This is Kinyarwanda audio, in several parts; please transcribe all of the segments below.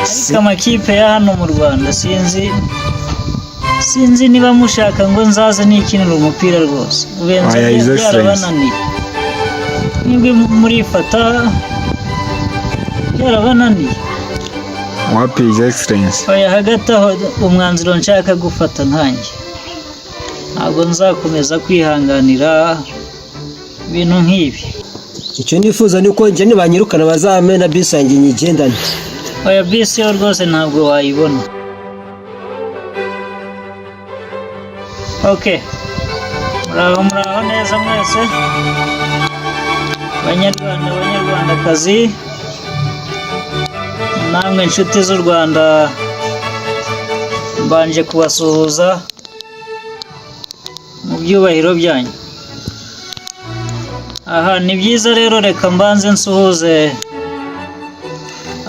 Ariko amakipe ya hano mu Rwanda, sinzi niba mushaka ngo nzaze nikinira umupira rwose, ubenza Oya, His Excellency. byarabananiye. Nibwo murifata byarabananiye. Wapi, His Excellency. Oya, hagati aho umwanzuro nshaka gufata nkanjye, ntabwo nzakomeza kwihanganira ibintu nk'ibi. Icyo nifuza ni uko njye nibanyirukana bazampe na bisi yanjye nyigendane. Oya, bisi yo rwose ntabwo wayibona. Ok, muraho, muraho neza mwese, banyarwanda, banyarwandakazi, namwe inshuti z'u Rwanda, mbanje kubasuhuza mu byubahiro byanyu. Aha ni byiza rero, reka mbanze nsuhuze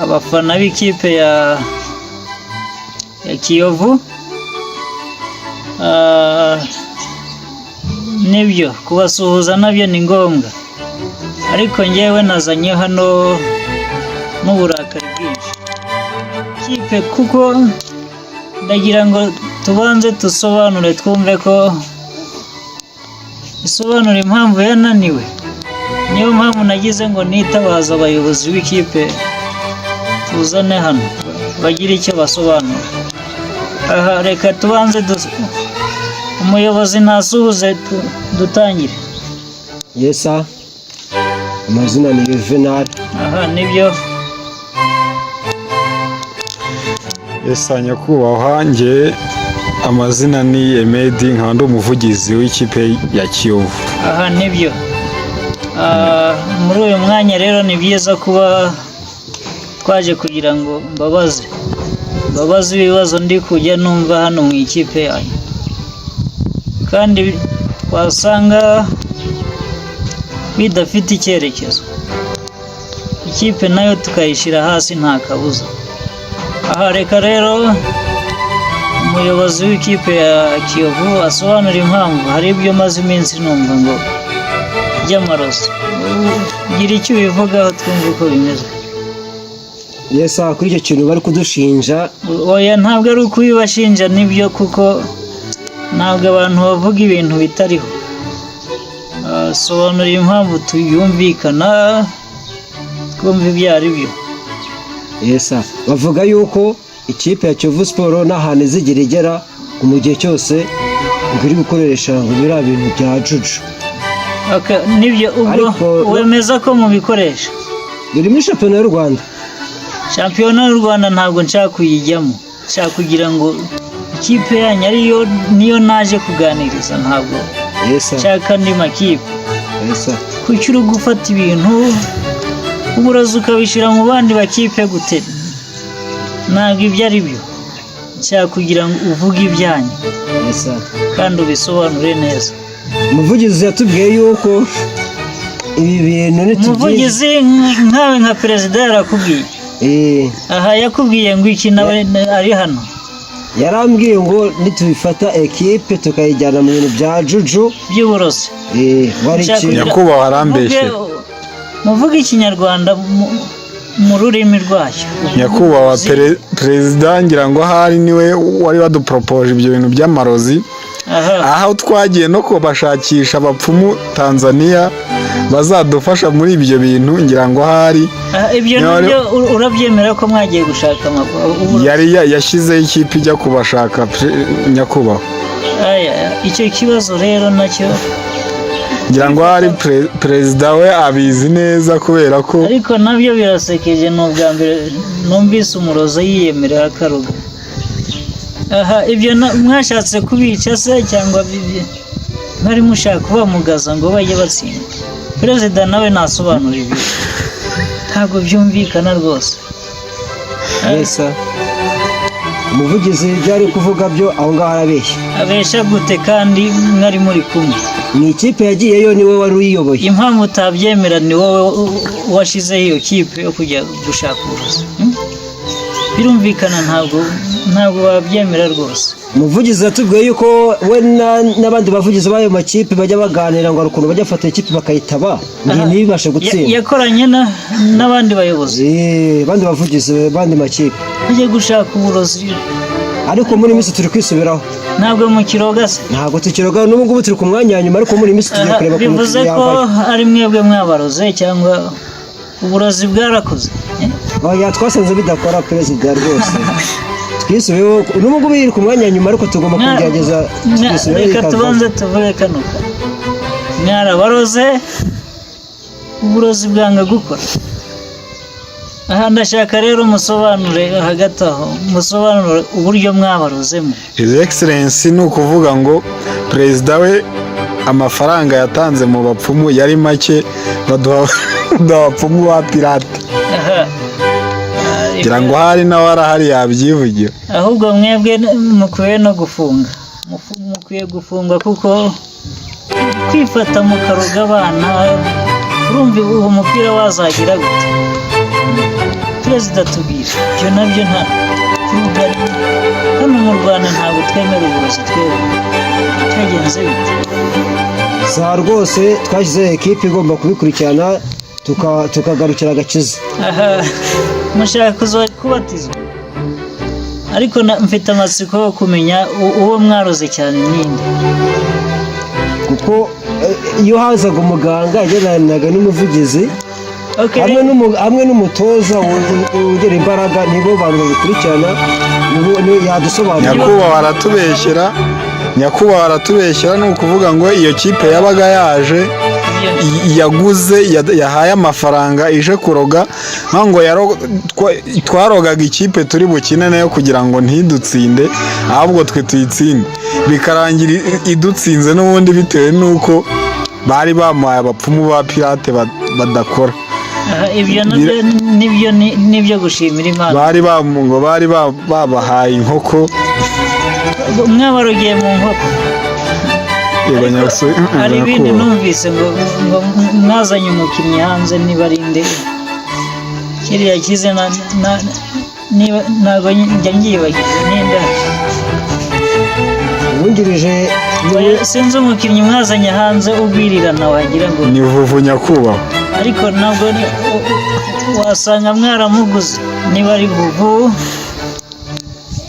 abafana b'ikipe ya Kiyovu. Ah, nibyo, kubasuhuza nabyo ni ngombwa, ariko ngewe nazanye hano n'uburakari bwinshi kipe, kuko ndagira ngo tubanze dusobanure, twumve ko isobanura impamvu yananiwe. Niyo mpamvu nagize ngo nitabaze abayobozi b'ikipe, tuzane hano bagire icyo basobanura. Aha reka tubanze umuyobozi ntasuhuze, dutangire. Yes sir, amazina ni Juvenal. Aha nibyo. Yes sir, nyakubahwa, njye amazina ni Emedi, nkaba ndi umuvugizi w'ikipe ya Kiyovu. Aha nibyo. Ah, muri uyu mwanya rero ni byiza kuba twaje kugira ngo mbabaze ibibazo ndi kujya numva hano mu ikipe yanyu, kandi twasanga bidafite icyerekezo, ikipe nayo tukayishyira hasi nta kabuza. Aha reka rero umuyobozi w'ikipe ya Kiyovu asobanura impamvu hari ibyo maze iminsi numva ngo by'amarozi. Gira icyo ubivugaho twumve uko bimeze. Yes sir, kuri icyo kintu bari kudushinja. Oya, ntabwo ari ukubibashinja, nibyo, kuko ntabwo abantu bavuga ibintu bitariho. Ah, sobanura impamvu tuyumvikana, twumve ibyo ari byo. Yes sir, bavuga yuko ikipe ya Kiyovu Sport nta hantu izigera igera mu gihe cyose ngo iri gukoresha ngo biriya bintu bya juju. Okay, nibyo ubwo. Wemeza ko mubikoresha? Biri muri shampiyona y'u Rwanda. Shampiyona y'u Rwanda ntabwo nshaka kuyijyamo, nshaka kugira ngo ikipe yanyu ariyo niyo naje kuganiriza, ntabwo Yes sir. nshaka andi makipe. Yes sir. Kuki uri gufata ibintu uburozi ukabishyira mu bandi bakipe gute? Ntabwo ibyo ari byo, nshaka kugira ngo uvuge ibyanyu Yes sir. kandi ubisobanure neza. Umuvugizi yatubwiye yuko ibi bintu nitubyize. Umuvugizi nkawe nka perezida yarakubwiye? Eh. Aha yakubwiye ngo iki nawe ari hano? Yarambwiye ngo nitubifata ekipe tukayijyana mu bintu bya juju by'uburozi. Eh, wari Nshaka ikintu Nyakubahwa, arambeshye. Muvuge Ikinyarwanda mu rurimi rwacyo. Nyakubahwa perezida, ngira ngo ahari niwe wari waduporopoje ibyo bintu by'amarozi, aho twagiye no kubashakisha abapfumu Tanzania bazadufasha muri ibyo bintu, ngira ngo ahari. Aha, ibyo nabyo urabyemera ko mwagiye gushaka uburozi? Yari yashyizeho ikipe ijya kubashaka, nyakubahwa. Aya, icyo kibazo rero nacyo. Ngira ngo ahari perezida we abizi neza kubera ko Ariko nabyo birasekeje, ni ubwa mbere numvise umurozi yiyemerera akaruga. Aha ibyo mwashatse kubica se, cyangwa mwari mushaka kubamugaza ngo bajye batsinda? Perezida nawe nasobanura ibyo, ntabwo byumvikana rwose. Yes sir. Umuvugizi ibyo ari kuvuga byo aho ngaho arabeshya. Abesha gute kandi mwari muri kumwe? Ni ikipe yagiyeyo, niwe wari uyiyoboye. Impamvu utabyemera ni wowe washyizeho iyo kipe yo kujya gushaka uburozi, Birumvikana, ntabwo wabyemera rwose. Umuvugizi yatubwiye yuko we n'abandi bavugizi b'ayo makipe bajya baganira ngo hari ukuntu bajya bafata ikipe bakayitaba ngo ntibashe gutsinda. Yakoranye n'abandi bayobozi? Eh, abandi bavugizi b'andi makipe. Bajya gushaka uburozi. Ariko muri iyi minsi turi kwisubiraho. Ntabwo mukiroga se? Ntabwo tukiroga n'ubu ngubu, turi ku mwanya wa nyuma, ariko muri iyi minsi tugiye Aha, kureba ukuntu bivuze ko yavayo. ari mwebwe mwabaroze cyangwa uburozi bwarakoze? Eh? Oya, twasanze bidakora, perezida, rwose twisubiyeho. N'ubu ngubu iri ku mwanya wa nyuma, ariko tugomba kugerageza tukisubiraho Reka ikavayo. tubanze tuvuge kano kantu. Mwarabaroze, uburozi bwanga gukora. Aha ndashaka rero musobanure, hagati aho musobanure uburyo mwabarozemo. His Excellence, ni ukuvuga ngo perezida we amafaranga yatanze mu bapfumu yari make, baduha abapfumu ba pirate. Aha. Ngira ngo hari nawe arahari yabyivugira. Ahubwo mwebwe mukwiye no gufunga. Mukwiye gufungwa kuko kwifata mukaroga abana, urumva uwo mupira wazagira gute? Perezida, tubwire ibyo nabyo. Nta kuruga hano mu Rwanda, ntabwo twemera uburozi twebwe. Cyagenze bite? Saa rwose twashyizeho ekipe igomba kubikurikirana, tukagarukira agakiza. Aha, mushaka kuza kubatizwa, ariko mfite amatsiko yo kumenya uwo mwaroze cyane ninde. Kuko iyo hazaga umuganga yagendanaga n'umuvugizi hamwe n'umutoza wongera imbaraga, nibo bantu babikurikirana, yadusobanurira. Nyakubahwa aratubeshyera, nyakubahwa aratubeshyera. Ni ukuvuga ngo iyo kipe yabaga yaje yaguze, yahaye amafaranga ije kuroga, nkaho ngo twarogaga ikipe turi bukine nayo kugira ngo ntidutsinde, ahubwo twe tuyitsinde, bikarangira idutsinze n'ubundi, bitewe n'uko bari bamuhaye abapfumu ba pirate badakora. Aha, ibyo nabyo nibyo nibyo gushimira Imana. Bari ngo bari babahaye inkoko. Mwabarogiye mu nkoko? Yego. Hari ibindi Nyakubahwa. numvise ngo mwazanye umukinnyi hanze, niba ari nde, kiriya kize niba ntabwo njya ngiyibagiza, ninde? Uwungirije niwe. Oya, sinzi umukinnyi mwazanye hanze ugwirirana wagira ngo Ni Vuvu, nyakubahwa. Ariko ntabwo wasanga mwaramuguze. Niba ari Vuvu,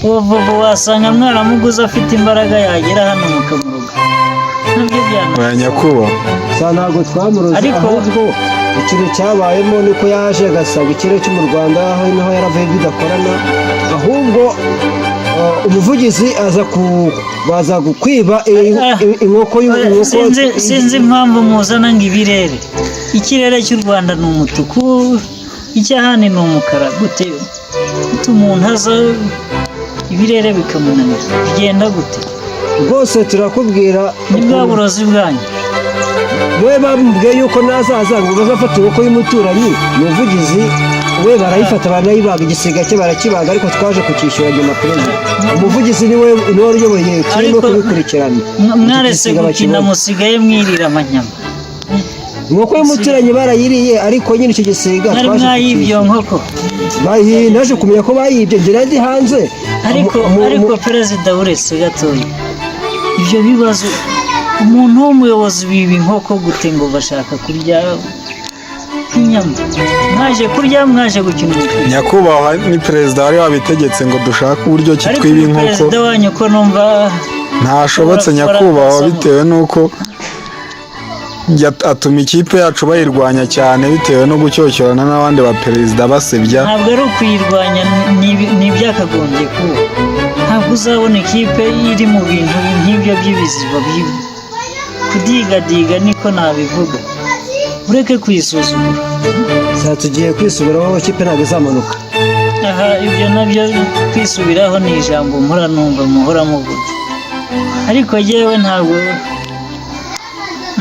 uwo Vuvu wasanga mwaramuguze, afite imbaraga, yagera hano mukamuroga, nabyo Oya, byana. nyakubahwa. Sa ntabwo twamuroze. Ahubwo ikintu cyabayemo ni uko yaje agasanga ikirere cyo mu Rwanda aho niho yaravuye bidakorana, ahubwo umuvugizi aza ku baza kwiba inkoko inkoko. Sinzi impamvu muzana ngo ibirere. Ikirere cy'u Rwanda ni umutuku, icy'ahandi ni umukara. Gute gute umuntu aza ibirere bikamunanira? Bigenda gute? Rwose turakubwira. Ni bwa burozi bwanyu. We bamubwiye yuko nazaza ngo bazafata inkoko y'umuturanyi, umuvugizi we barayifata, baranayibaga, igisiga cye barakibaga, ariko twaje kucyishyura nyuma. Perezida, umuvugizi niwe wari uyoboye kirimo kubikurikirana. Mwaretse Igisiga gukina, bakibonye. musigaye mwirira amanyama. Inkoko y'umuturanyi barayiriye, ariko nyine icyo gisiga Mwari twaje mwayibye iyo kucyishyura. nkoko? Naje kumenya ko bayibye njye nari ndi hanze. Ariko ariko perezida, uretse gatoya ibyo bibazo, umuntu w'umuyobozi biba inkoko gute ngo bashaka kurya inyama? Mwaje kurya, mwaje gukina umupira. Nyakubahwa, ni perezida wari wabitegetse ngo dushake uburyo ki Ariko twiba inkoko. perezida wanyu ko numva Ntashobotse, nyakubahwa, bitewe n'uko atuma ikipe yacu bayirwanya cyane, bitewe no gucyocyorana n'abandi ba perezida basebya. Ntabwo ari ukuyirwanya, ni ibyakagombye kuba. Ntabwo uzabona ikipe iri mu bintu nk'ibyo by'ibiziba, kudigadiga, niko nabivuga. Ureke kuyisuzugura. Saa tugiye kwisubiraho, ikipe ntabwo izamanuka. Aha, ibyo nabyo kwisubiraho ni ijambo mpora numva muhora muvuga, ariko jyewe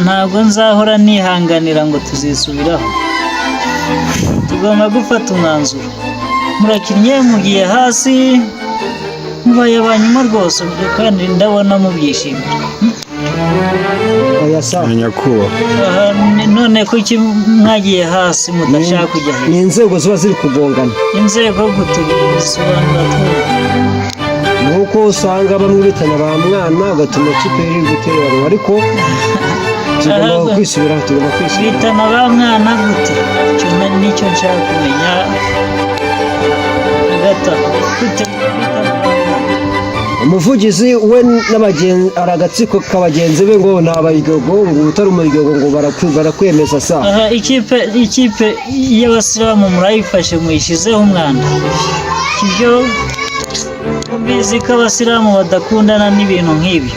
ntabwo nzahora nihanganira ngo tuzisubiraho. Tugomba gufata umwanzuro. Murakinnye, mugiye hasi, mubaye aba nyuma rwose, kandi ndabona mubyishimiye. Oya sa. Nyakubahwa. Aha, none kuki mwagiye hasi mudashaka kujya Ni hejuru? inzego ziba ziri kugongana. Inzego gute? Bisobanura twumva. Ni uko usanga bamwe bitana ba mwana, ugatuma ikipe iri gutereranwa, ariko tugomba kwisubiraho, tugomba kwisubiraho. Bitana ba mwana gute? Icyo nicyo nshaka kumenya hagati aho. Gute Umuvugizi we n'abagenzi, ari agatsiko k'abagenzi be ngo ni abayiryogo, ngo utari umuryogo ngo barakwemeza sa. Aha ikipe y'abasilamu murayifashe muyishyizeho umwanda. Ibyo mubizi ko abasilamu badakundana n'ibintu nk'ibyo.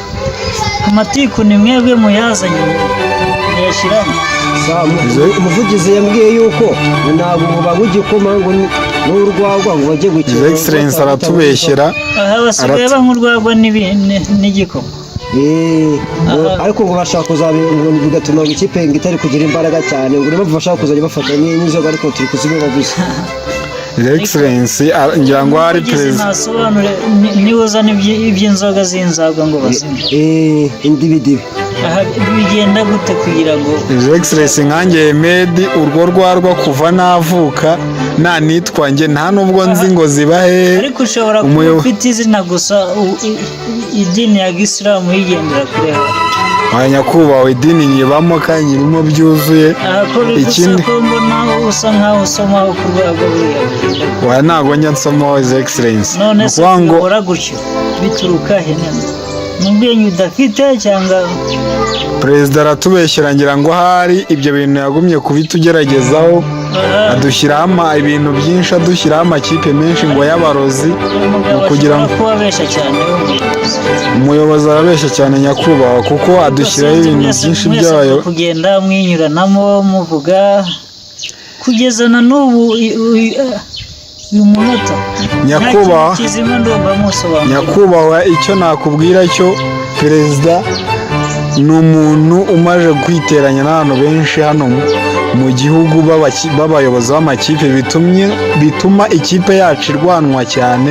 Amatiku ni mwebwe muyazanye muyashyiramo. Sa, umuvugizi yambwiye yuko ngo ntabwo ngo banywa igikoma ngo n'urwagwa ngo bajye gukina. His Excellence aratubeshyera. Aha basigaye banywa urwagwa n'igikoma. Ariko ngo bashaka kuzabi ngo bigatuma ngo ikipe ngo itari kugira imbaraga cyane, ngo niyo mpamvu bashaka kuzajya bafata n'inzoga, ariko turi kuzibabuza. His Excellence ngira ngo hari Umuvugizi perezida nasobanure niba uzana iby'inzoga z'inzagwa ngo bazinywe. Indibidibi. Aha bigenda gute kugira ngo His Excellence, nkanjye Medi, urwo rwarwa kuva navuka nta nitwa njye, nta nubwo nzi ngo ziba hehe. Ariko ushobora kuba ufite izina gusa, idini ya gisilamu yigendera kure hawe. Aya nyakubahwa, idini nyibamo kandi nyirimo byuzuye. Aha ko bigusa Ikindi ko mbona usa nkaho usomaho ku rwego buriya bugenda gute? Oya, ntabwo njya nsomaho, His Excellence. None Ni se ukuvuga ngo kuyobora gutyo bituruka he? Ni ubwenge udafite cyangwa? Perezida aratubeshyera. Ngira ngo ahari ibyo bintu yagumye kubitugeragezaho, adushyiraho ibintu byinshi, adushyiraho amakipe menshi ngo y'abarozi Umugabo ngo kugira ashobora ngo kuba abeshya cyane w'umuyobozi. Umuyobozi arabeshya cyane nyakubahwa, kuko adushyiraho Sinzi ibintu mwese byinshi mwese by'abayo muri kugenda mwinyuranamo muvuga kugeza na n'ubu uyu munota nta Nyakubahwa, kintu kizima ndumva musobanura. Nyakubahwa, icyo nakubwira cyo, perezida ni umuntu umaze kwiteranya n'abantu benshi hano mu gihugu b'abayobozi b'amakipe, bituma ikipe yacu irwanwa cyane,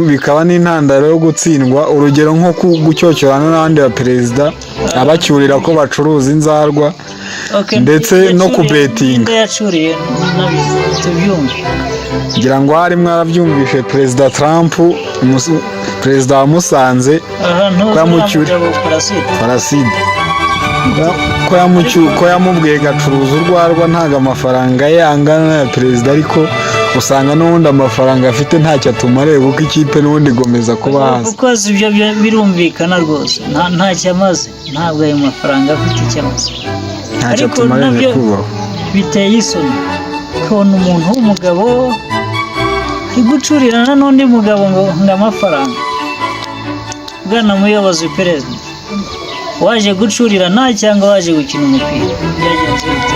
bikaba n'intandaro yo gutsindwa. Urugero nko gucyocyorana n'abandi ba perezida, abacyurira ko bacuruza inzarwa, ndetse no kubetinga. Ninde yacuriye nabyo tubyumve? Ngira ngo hari mwarabyumvishe, Perezida Trump, perezida wa Musanze, Aha ntuzi ko yamucyuri uriya mugabo Parasite. Paraside, ko yamubwiye gacuruza urwarwa, ntabwo amafaranga ye angana n'aya perezida, ariko usanga n'ubundi amafaranga afite ntacyo atumariye, kuko ikipe n'ubundi igomeza kuba hasi. Kuko ibyo birumvikana rwose, ntacyo amaze, ntabwo ayo mafaranga afite icyo amaze. Ntacyo Ariko atumariye, nabyo nyakubahwa. biteye isoni kubona umuntu w'umugabo ari gucurirana n'undi mugabo ngo amafaranga. Bwana muyobozi perezida, waje gucurirana cyangwa waje gukina umupira? Byagenze bite?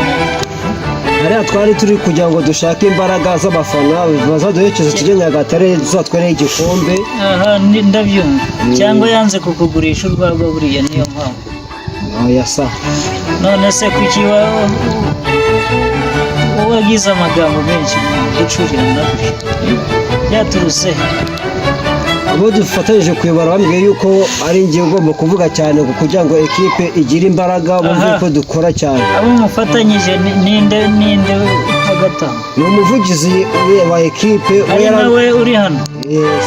Hariya twari turi kugira ngo dushake imbaraga z'abafana bazaduherekeza tujye Nyagatare tuzatware igikombe. Aha ndabyumva. Cyangwa yanze kukugurisha urwagwa buriya niyo mpamvu? Oya sa. None se kuki wagize amagambo menshi mu gucurirana gutyo? Byaturutse he? Abo dufatanyije kuyobora bambwiye yuko ari njye ugomba kuvuga cyane ngo kugira ngo ekipe igire imbaraga, bumve ko dukora cyane. Abo mufatanyije ninde hagati aho? Ni umuvugizi wa ekipe we. Ari nawe uri hano?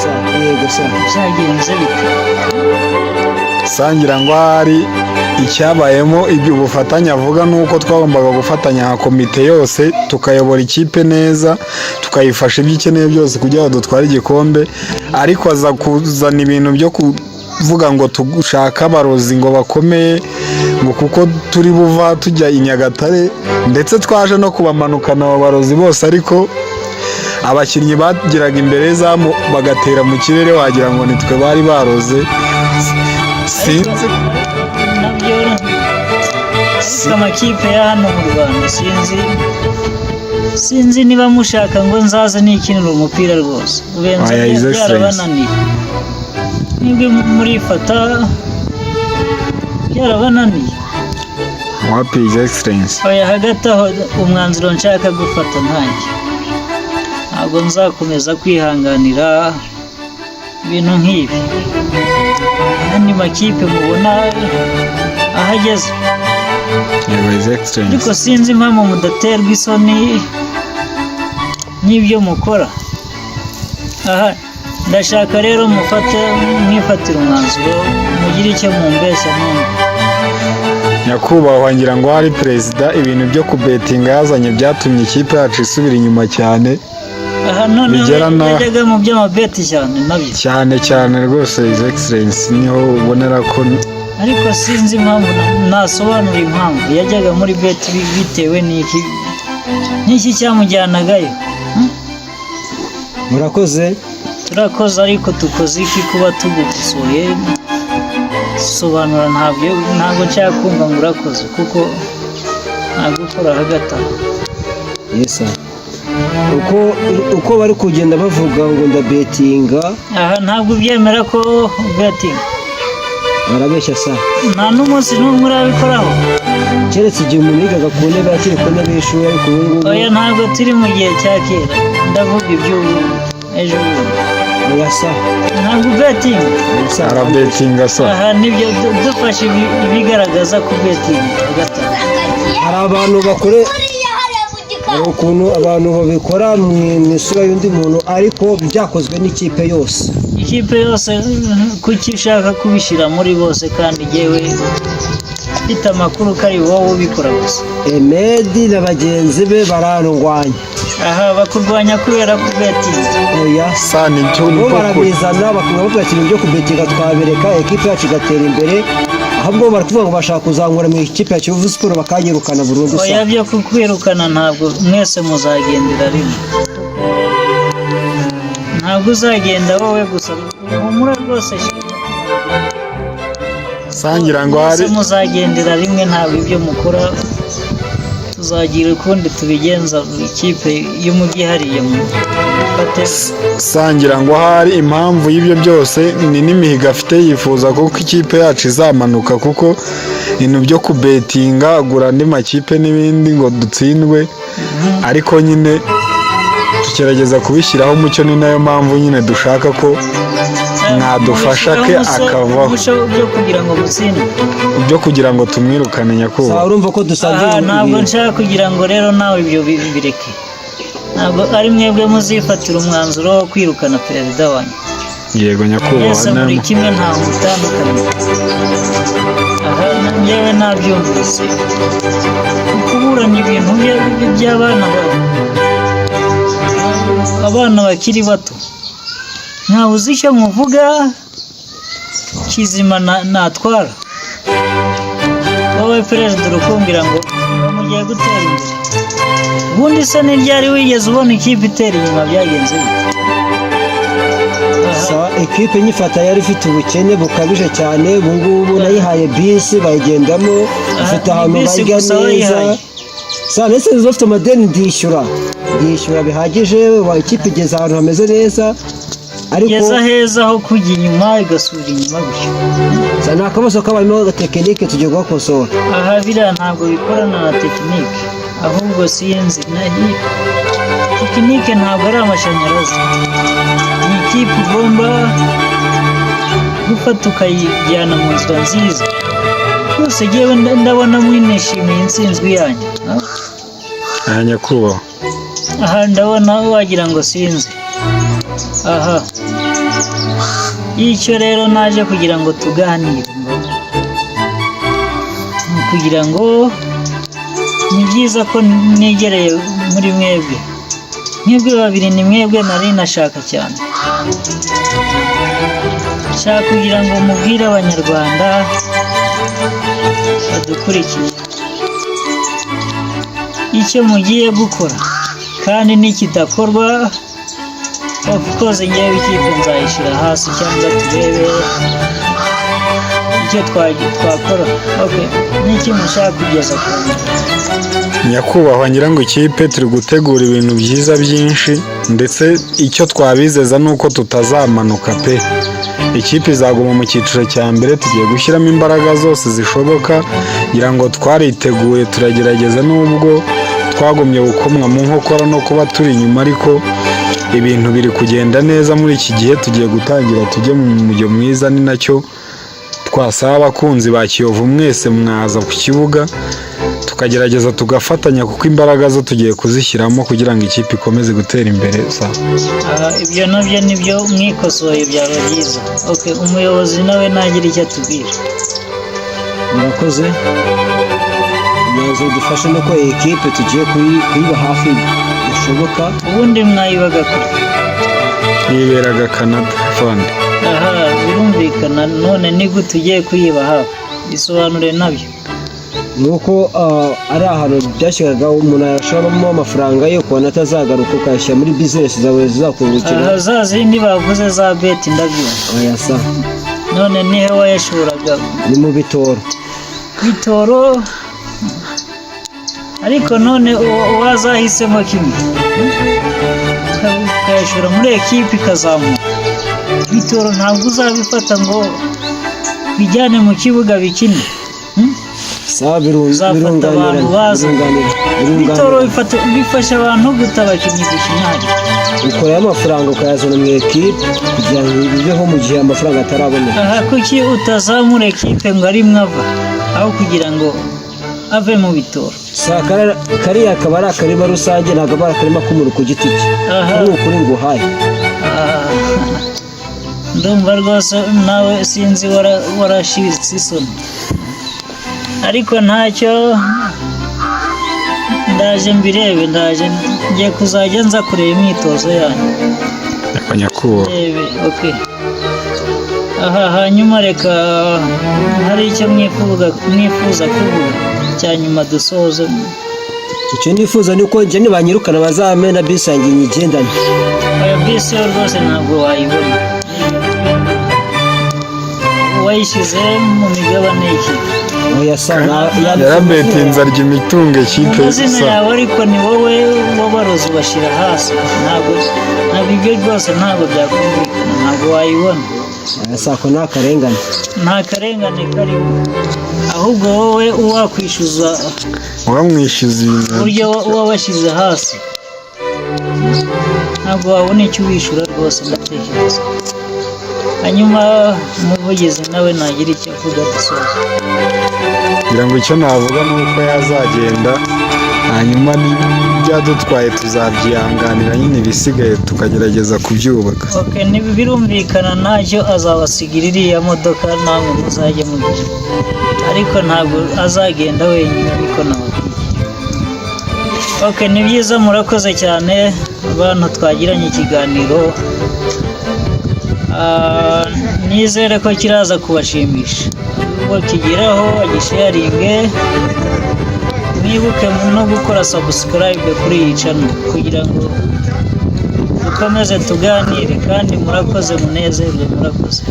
Sa, yego sa. Byagenze bite? Sangira ngo ahari icyabayemo, ibyo ubufatanye avuga ni uko twagombaga gufatanya nka komite yose, tukayobora ikipe neza, tukayifasha ibyo ikeneye byose kugira ngo dutware igikombe, ariko aza kuzana ibintu byo kuvuga ngo tushake abarozi ngo bakomeye, ngo kuko turi buva tujya i Nyagatare, ndetse twaje no kubamanukana abo barozi bose, ariko abakinnyi bageraga imbere y'izamu bagatera mu kirere wagira ngo nitwe bari baroze. Sinzi. Nabyo ariko amakipe ya hano mu Rwanda, sinzi niba mushaka ngo nzaze nikinira umupira rwose, ubenza Oya, His Excellency. byarabananiye. Nibwo murifata byarabananiye. Wapi, His Excellence. Oya, hagati aho umwanzuro nshaka gufata ntange, ntabwo nzakomeza kwihanganira ibintu nk'ibi. Andi makipe mubona aho ageze. Yego, His Excellence. Ariko sinzi impamvu mudaterwa isoni n'ibyo mukora. Aha ndashaka rero mufate mwifatire umwanzuro, mugire icyo mumbeshya numva. Nyakubahwa, ngira ngo hari perezida ibintu byo kubetinga yazanye byatumye ikipe yacu isubira inyuma cyane. Aha noneho Bigera yajyaga mu by'amabeti cyane nabyo. Cyane cyane rwose, His Excellence, niho ubonera ko Ariko sinzi impamvu nasobanura impamvu yajyaga muri beti bitewe n'iki, n'iki cyamujyanagayo. Murakoze. Turakoze, ariko dukoze iki kuba tugukosoye? Sobanura. Ntabwo nshaka kumva ngo urakoze, kuko ntabwo ukora hagati aho. Yes sir. Uko bari kugenda bavuga ngo ndabetinga. Aha ntabwo ubyemera ko betinga? Barabeshya sa. Nta n'umunsi n'umwe urabikoraho? Keretse igihe umuntu yigaga ku ntebe, akiri ku ntebe y'ishuri, ariko ubu ngubu Oya, ntabwo turi mu gihe cya kera, ndavuga iby'ubu, ejo bundi. Oya sa. Ntabwo betinga? Oya sa. Arabetinga sa. Aha nibyo, dufashe ibigaragaza ko betinga hagati aho. Hari abantu bakore, hari ukuntu abantu babikora mu isura y'undi muntu, ariko byakozwe n'ikipe yose. Ikipe yose? Kuki ushaka kubishyira muri bose kandi yewe mfite amakuru ko ari wowe ubikora gusa? Emedi na bagenzi be barandwanya. Aha bakurwanya kubera ko betinga? Oya. Sa, nicyo Bo niko kuri. Barabizana bakaba bavuga ati ibintu byo kubetinga twabereka, ekipe yacu igatera imbere. Ahubwo bari kuvuga ngo bashaka kuzamura mu ikipe ya Kiyovu Sport bakanyirukana burundu sa. Oya, byo kukwirukana ntabwo, mwese muzagendera rimwe, ntabwo uzagenda wowe gusa, humura rwose. Sa, ngira ngo Mwese hari muzagendera rimwe, ntabwo ibyo mukora tuzagira ukundi tubigenza. Ikipe y'umujyi hariya mufate. Sa, ngira ngo ahari impamvu y'ibyo byose ni n'imihigo afite, yifuza kuko ikipe yacu izamanuka, kuko ibintu byo kubetinga, agura andi makipe n'ibindi ngo dutsindwe, ariko nyine tugerageza kubishyiraho umucyo. Ni nayo mpamvu nyine dushaka ko mwadufasha ke akavaho. Umuco byo kugira ngo mutsinde? Byo kugira ngo tumwirukane, Sa, nyakubahwa. urumva ko dusangiye Aha ntabwo ibintu. nshaka kugira ngo rero nawe ibyo bireke. Ntabwo ari mwebwe muzifatira umwanzuro wo kwirukana perezida wanyu. Yego nyakubahwa. Mwese muri kimwe, ntawe mutandukanye. Aha njyewe nabyumvise, kuburana ibintu by'abana bawe, abana bakiri bato, ntawe uzi icyo muvuga kizima natwara. Wowe perezida urakumbwira ngo mugiye gutera imbere, ubundi se ni ryari wigeze ubona ikipe itera inyuma? Byagenze bite? Aha. Sa, ekipe nyifata yari ifite ubukene bukabije cyane. Ubu ngubu nayihaye bisi bayigendamo, ifite ahantu Bisi barya gusa neza. wayihaye? Sa, ndetse bafite amadeni, ndishyura bihagije, ikipe igeze ahantu hameze neza, ariko Igeze aheza aho kujya inyuma igasubira inyuma gutyo. Sa, ni akabazo kabayemo tekinike, tugiye kugakosora. Aha biriya ntabwo bikorana na tekinike, ahubwo sinzi tekinike ntabwo ari amashanyarazi. Ni ikipe ugomba gufata ukayijyana mu nzira nziza rwose. Yewe ndabona mwinishimiye intsinzwi yanyu. Ah, Aha nyakubahwa. Aha ndabona wagira ngo sinzi. Aha icyo rero naje kugira ngo tuganire ngo ni ukugira ngo ni byiza ko negereye muri mwebwe, mwebwe babiri, ni mwebwe nari nashaka cyane. Nshaka kugira ngo mubwire Abanyarwanda badukurikiye icyo mugiye gukora, kandi nikidakorwa, of course ngewe ikipe nzayishyira hasi cyangwa turebe icyo twakora. Okay, n'iki mushaka kugeza ku Nyakubahwa, ngira ngo ikipe turi gutegura ibintu byiza byinshi, ndetse icyo twabizeza ni uko tutazamanuka pe. Ikipe izaguma mu cyiciro cya mbere. Tugiye gushyiramo imbaraga zose zishoboka. Ngira ngo twariteguye, turagerageza, nubwo twagumye gukomwa mu nkokora no kuba turi inyuma, ariko ibintu biri kugenda neza muri iki gihe. Tugiye gutangira tujye mu mujyo mwiza. Ni nacyo twasaba abakunzi ba Kiyovu mwese, mwaza ku kibuga tukagerageza tugafatanya, kuko imbaraga zo tugiye kuzishyiramo kugira ngo ikipe ikomeze gutera imbere sa. Aha, ibyo nabyo nibyo, mwikosoye byaba byiza. Okay, umuyobozi nawe nagira icyo atubwira. Murakoze. Imyanzuro dufashe nuko iyi ekipe tugiye kuyiba hafi bishoboka. bishoboka. Ubundi mwayibaga kure? Yiberaga Canada, fande. Aha, birumvikana. None ni gute ugiye kuyiba hafi? Bisobanure nabyo. Ni uko ari ahantu byashyiraga umuntu yashoramo amafaranga ye, ukabona atazagaruka, ukayashyira muri bizinesi zawe zizakungukira. Aha, za zindi bavuze za bet, ndabyumva. Oya sa. None nihe wayashoraga? Ni mu bitoro. Bitoro? Ariko none wazahisemo kimwe, ukayashora muri ekipi ikazamuka. Bitoro ntabwo uzabifata ngo bijyane mu kibuga bikine. Sawa, Uzafata birunganira. abantu baza. Birunganira. Bitoro Birunganira. Bifasha abantu guta abakinnyi gukina hariya. Ukurayo amafaranga ukayazana mu ekipe kugira ngo bibeho mu gihe amafaranga ataraboneka. Aha, kuki utazamura ekipe ngo ari ava aho kugira ngo ave mu bitoro? Sa kariya akaba ari akarima rusange, ntabwo aba ari akarima k'umuntu ku giti cye. Ni ukuri nguhaye. Ah, ndumva rwose nawe sinzi warashiritse isoni, ariko ntacyo, ndaje mbirebe. Ndaje, ngiye kuzajya nza kureba imyitozo yanyu. Nyakubahwa. Ndebe, okay. Aha, hanyuma reka, hari icyo mwifuza kuvuga cya nyuma dusoze? Icyo nifuza ni uko njye nibanyirukana bazampe na bisi yanjye nyigendane. Oya, bisi yo rwose ntabwo wayibona, wayishyize mu migabane y'ikipe. Oya sa, yanditse Yarabetinze arya imitungo mu ekipe mazina sa. yawe, ariko ni wowe wabarozi ubashyira hasi. Ntabwo ibyo rwose ntabwo byakumvikana, ntabwo wayibona. Oya sa, ko ni akarengane. Nta karengane karimo, ahubwo wowe uwakwishyuza Wamwishyuza ibintu. uburyo wabashyize hasi, ntabwo wabona icyo uwishyura rwose, ndatekereza. Hanyuma umuvugizi nawe nagira icyo avuga dusoza. Ngira ngo icyo navuga ni uko yazagenda, hanyuma n'ibyadutwaye tuzabyihanganira nyine, ibisigaye tukagerageza kubyubaka. Ok, birumvikana, ntacyo, azabasigira iriya modoka namwe muzajye mugira, ariko ntabwo azagenda wenyine, ariko nababwiye. Ok, ni byiza, murakoze cyane abantu twagiranye ikiganiro. Nizere ko kiraza kubashimisha. Ubwo kigeraho agisharinge, mwibuke no gukora subscribe kuri iyi channel kugira ngo dukomeze tuganire. Kandi murakoze, munezerwe, murakoze.